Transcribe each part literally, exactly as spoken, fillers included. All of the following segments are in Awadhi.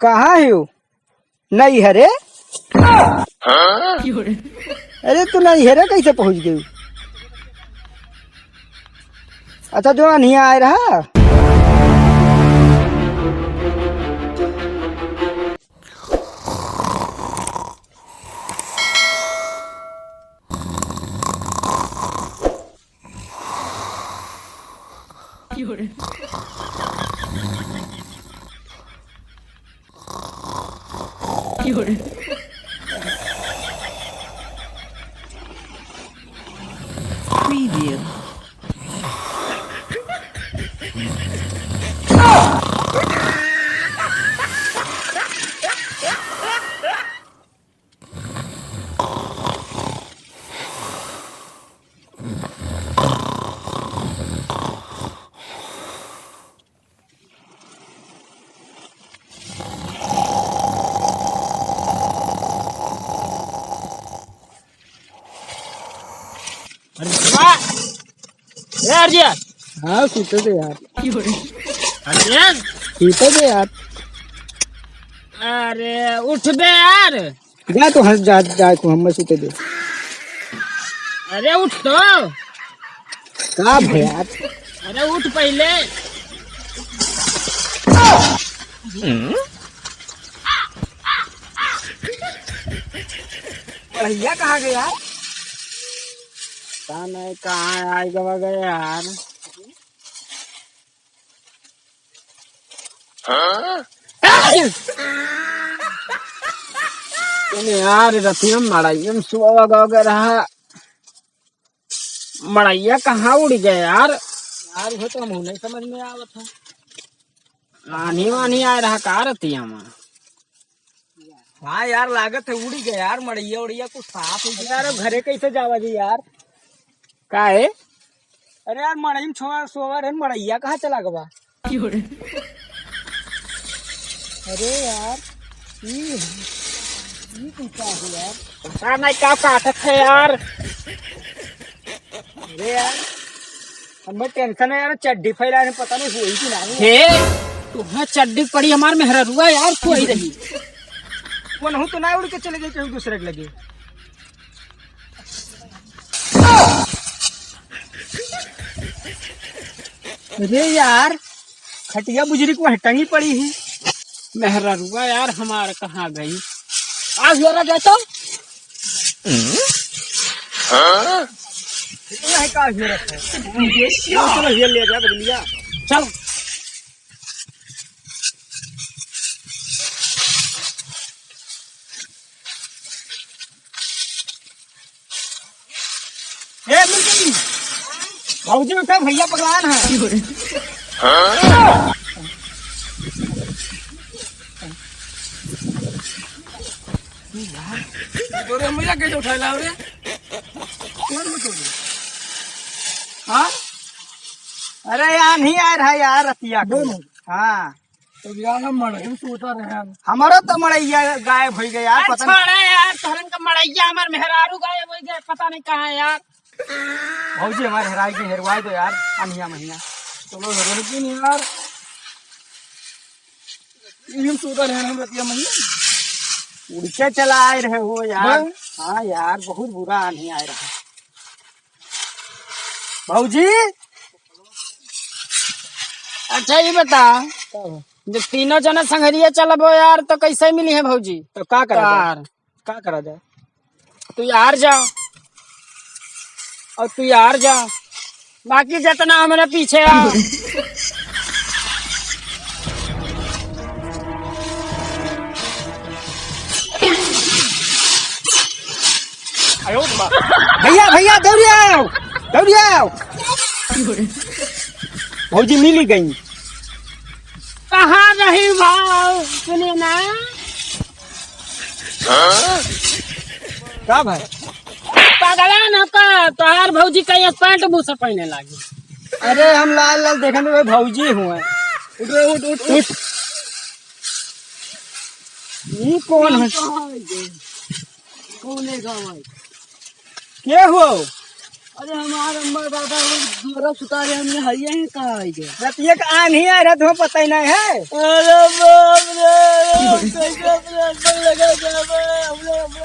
कहाँ है वो? नैहरे? अरे, तू नैहरे कैसे पहुँच गई? अच्छा, जो अनहिया आए रहा। Preview. अरे वाह! ए आरजे। हाँ, सुते दे यार। आरजे। सुते दे यार। अरे उठ बे यार। जा तू हंस, जा, जा तू, हमें सुते दे। अरे उठ तो। का भया? अरे उठ पहिले। भैया कहाँ गए यार? पता नहीं कहाँ आए गवा गए यार। हाँ? अरे यार, रतिया में मड़ाइया में सुआ गवा गए रहा। मड़ाइया कहाँ उड़ गया यार? यार, वो तो हमहू नहीं समझ में आवत है। आन्ही वान्ही आए रहा का रतिया में? हाँ यार, लागत है उड़ी गया यार, मड़ैया उड़ैया कुछ साफ हो गया। यार, अब घरे कैसे जावा जी यार? का है? अरे यार, मड़ई में छोवा सोवा रहे, मड़ैया कहाँ चला गवा? अरे यार, ई, ई कुछ का है यार? पता नहीं का काटत है यार। अरे यार, हमें टेंशन है यार, चड्डी फैलाने पता नहीं हुई कि नहीं। हे, तुम्हें चड्डी पड़ी हमार मेहररुआ यार, कोई रही। वो नहू तो ना उड़ के चले गए कहीं दूसरे के लगे। अरे यार, खटिया बुजरी को वहीं टंगी पड़ी है। मेहररुआ यार हमार कहाँ गई? आज हो रहा तो। हाँ? ये है का हीरा है? चलो, चलो, ये ले जा, बदलिया। चल। ए, मिल गई। भौजी उठा, भैया पगलान है। हाँ? तोरे मजा कैसे उठाए लाओ रे? कौन बतौले? हाँ? अरे यार, नहीं आ रहा यार, रतिया को। नहीं, नहीं। हाँ। तो यार, हम मड़ई में सोता रहे हम। हमारा तो मड़ैया गायब हो गया यार, अरे पता नहीं। छोड़ा यार, तोहरन का मड़ैया, हमार मेहरारू गायब हो गया, पता नहीं कहाँ है यार। भौजी हमारे हेराई के हेरवाई दो यार, अनिया महिया। चलो, हेरो लेकिन यार। इही में सुतल है हम रतिया में। उड़के चला आए रहे हो यार। हाँ? हाँ यार, बहुत बुरा आन्ही आए रहा। भौजी, अच्छा ये बता, का हो? जब तीनों जना संघरिया चलबो यार, तो कैसे मिली है भौजी? तो का करा जाए? यार। का करा जाए? तू यार जा, और तू यार जा, बाकी जितना हमारे पीछे आ। भैया, भैया, दौड़िया आओ, दौड़िया आओ। भौजी मिली गई। कहाँ रही भाव? सुनिए ना। का भाई? पगला न का, तोहार भौजी का एक पैंट बूसा पहने लागी। अरे हम लाल लाल देखने में भौजी हुए। उठ रे, उठ, उठ, उठ। ये कौन है? कौन है गाँव है? के हो? अरे हमार अम्मा दादा लोग जोरा सुता रहे, हमने हरिया ही कहाँ आई गए? रतिया का आन्ही आए रहा, तुम्हें पता ही नहीं है। अरे बाप रे,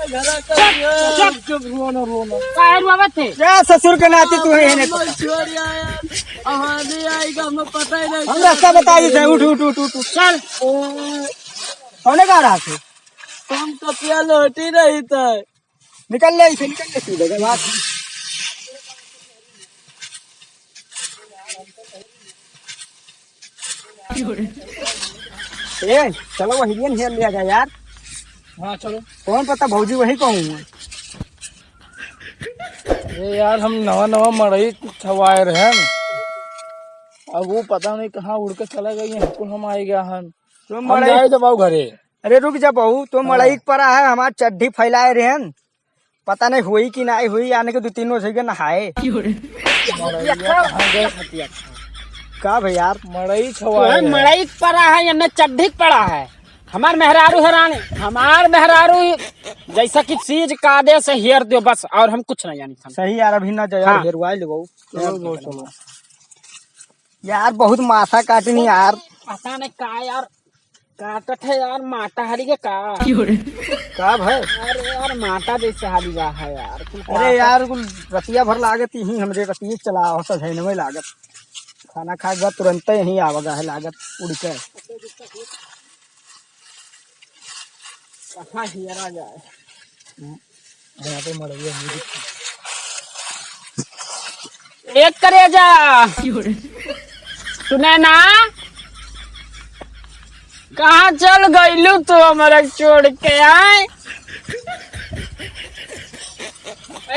चुप, चुप। चुप, रोना, रोना। काहे रोवत है? जा ससुर के नाती तू है, है नहीं पता। छोड़ यार, हमारे आएगा, हमें पता ही नहीं। हम रास्ता बता देते हैं, उठ, उठ, उठ, उठ, उठ। चल। कौने का रहा थे? हम तो पिया लौट ही नहीं था। निकल ले इसे, निकल ले सीधे, बात। ए, चलो वही दिन हेर लिया जाए यार। हाँ, चलो। कौन पता भौजी वही कहूँ। ए यार, हम नवा नवा मड़ई छवाए रहे हैं। अब वो पता नहीं कहाँ उड़ के चला गई, हमको हम आए गया हन। तो हम मड़ई जाए तो बाबू घरे। अरे रुक जा बहू, तो हाँ। मड़ई के परा है, हमार चड्ढी फैलाए रहेन, पता नहीं हुई कि नहीं हुई, यानी कि दो तीन रोज हो गए नहाए। मड़ई कहाँ गए हतिया? का भाई यार? मड़ई तो छुआ है, है। मड़ई के परा है, एमे चड्ढी के परा है। हमार मेहरारू हैरान, हमार मेहरारू जैसा कि चीज कायदे से हेर दियो बस, और हम कुछ नहीं जानी। सही यार, अभी ना जाए, हाँ। हेरवाई लेबो। चलो, चलो, चलो। यार बहुत माथा काटनी यार। पता नहीं का यार, काटत है यार, माटा हारी के का? का भाई? अरे यार, माटा जैसे हारी रहा है यार, कुल अरे काटत यार, कुल रतिया भर लागत ही हमरे रतिये चला आवत है, नहीं लागत। खाना खाए के बाद तुरंत यहीं आवेगा है लागत उड़ के। कहाँ हेरा जाए? यहाँ पे मड़ैया music। एक करेजा। सुने ना? कहाँ चल गइलू तू हमरा छोड़ के, आए?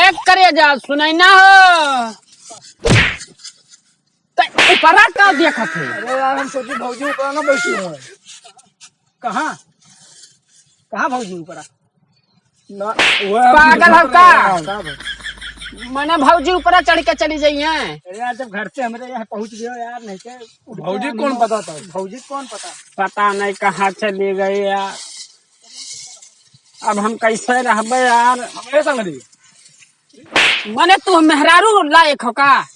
एक करेजा, सुनाई ना हो? त ऊपरा का देखत है? अरे यार, हम सोची भौजी ऊपरा ना बैठी हुए। कहाँ? कहाँ भौजी ऊपरा? ना, वह पागल हो का? का भाई? मने भौजी ऊपरा चढ़ के चली जाई हैं। अरे यार, जब घर से हमरे यहाँ पहुँच गयो यार, नहीं के उठ के भौजी हम कौन पता था? भौजी कौन पता? पता नहीं कहाँ चली गई यार। अब हम कैसे रहबे यार? हमरे संग रही। मने तू मेहरारू लायक हो का?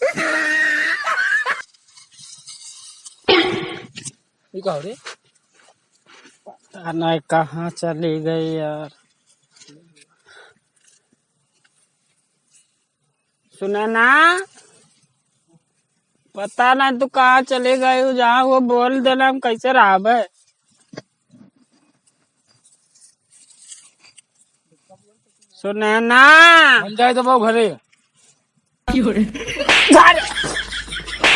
ई का हो रे? पता नहीं कहाँ चली गई यार। सुने ना, पता नहीं तू कहाँ चली गई हो, जहाँ वो बोल देना, हम कैसे रहबे? सुने ना। हम जाए तो बाबू घरे। घर,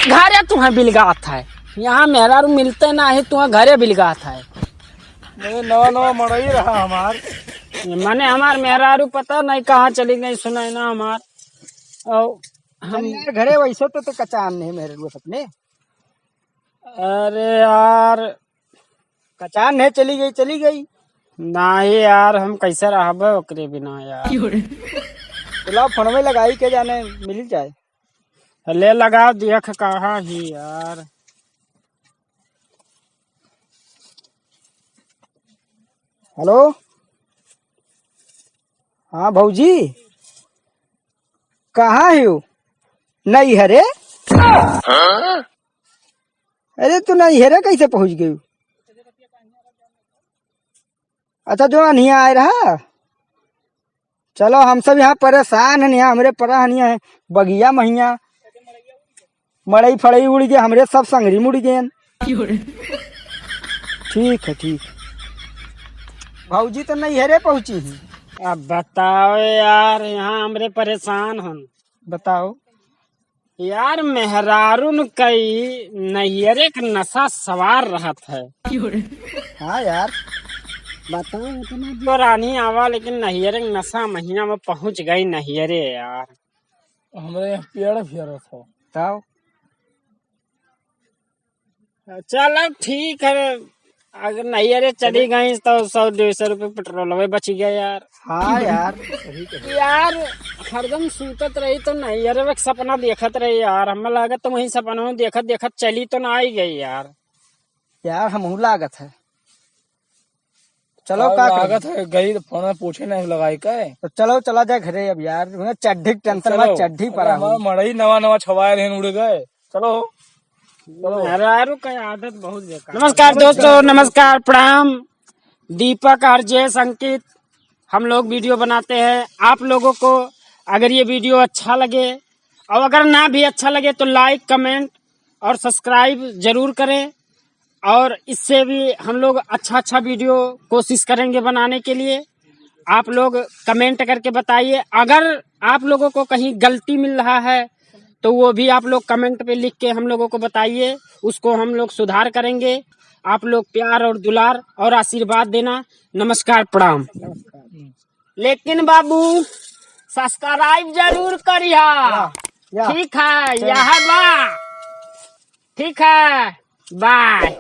घरे तुम्हें बिलगात है, यहाँ मेहरारू मिलते ना है, तुम्हें घरे बिलगात है। मने नवा नवा मड़ई रहा हमार। मने हमार मेहरारू पता नहीं कहाँ चली गई, सुने ना हमार। और हम अरे यार, घरे वैसे तो, तो कचान नहीं मेहरारू अपने। अरे यार, कचान है, चली गई, चली गई। नाही यार, हम कैसे रहबे ओकरे बिना यार। क्यों रे? चला, फोन में लगाई के जाने मिल जाए। ले लगाओ, देख कहाँ ही यार। हेलो, हाँ भौजी, कहाँ हो? नहीं है रे। अरे तू नैहरे कैसे पहुँच गयू? अच्छा, जो अनिया आए रहा। चलो, हम सब यहाँ परेशान हन, यहाँ हमरे परा हन, यहाँ बगिया महिया, मड़ई फड़ई उड़ गए, हमरे सब संगरी मुड़ गए। ठीक है, ठीक। भौजी तो नैहरे पहुँची हैं। अब बताओ यार, यहाँ हमरे परेशान हन। बताओ। यार, मेहरारून कई नैहरे क नशा सवार रहत है। हाँ यार। बताओ, इतना जोरानी आवा, लेकिन नैहरे क नशा महीना में पहुँच गई नैहरे यार। हमरे यहाँ पेड़ फेरत हो। तब? चलो ठीक है, अगर नैहरे चली गई तो सौ डेढ़ सौ रुपये पेट्रोल में बची गया यार। हाँ यार, सही कहे। यार, हरदम सूतत रही तो नैहरे में सपना देखत रही यार, हमें लागत तो वही सपना में देखत देखत चली तो ना आई गई यार। यार, हमहू लागत है। चलो, और का करी? लागत है, गई तो फोन में पूछे नहीं लगाई का है? तो चलो, चला जाए घरे अब यार, उन्हें चड्ढी के टेंशन में चड्ढी परा हूँ। मड़ई नवा नवा छवाए रहे, उड़ गए। चलो, चलो। मेहरारू का आदत बहुत बेकार। नमस्कार दोस्तों, नमस्कार, प्रणाम। दीपक, आरजे, संकेत, हम लोग वीडियो बनाते हैं। आप लोगों को अगर ये वीडियो अच्छा लगे और अगर ना भी अच्छा लगे तो लाइक, कमेंट और सब्सक्राइब जरूर करें। और इससे भी हम लोग अच्छा अच्छा वीडियो कोशिश करेंगे बनाने के लिए। आप लोग कमेंट करके बताइए, अगर आप लोगों को कहीं गलती मिल रहा है तो वो भी आप लोग कमेंट पे लिख के हम लोगों को बताइए, उसको हम लोग सुधार करेंगे। आप लोग प्यार और दुलार और आशीर्वाद देना। नमस्कार, प्रणाम। लेकिन बाबू, सब्सक्राइब जरूर करिहा। या, या। ठीक है, या। यह बा। ठीक है, बाय।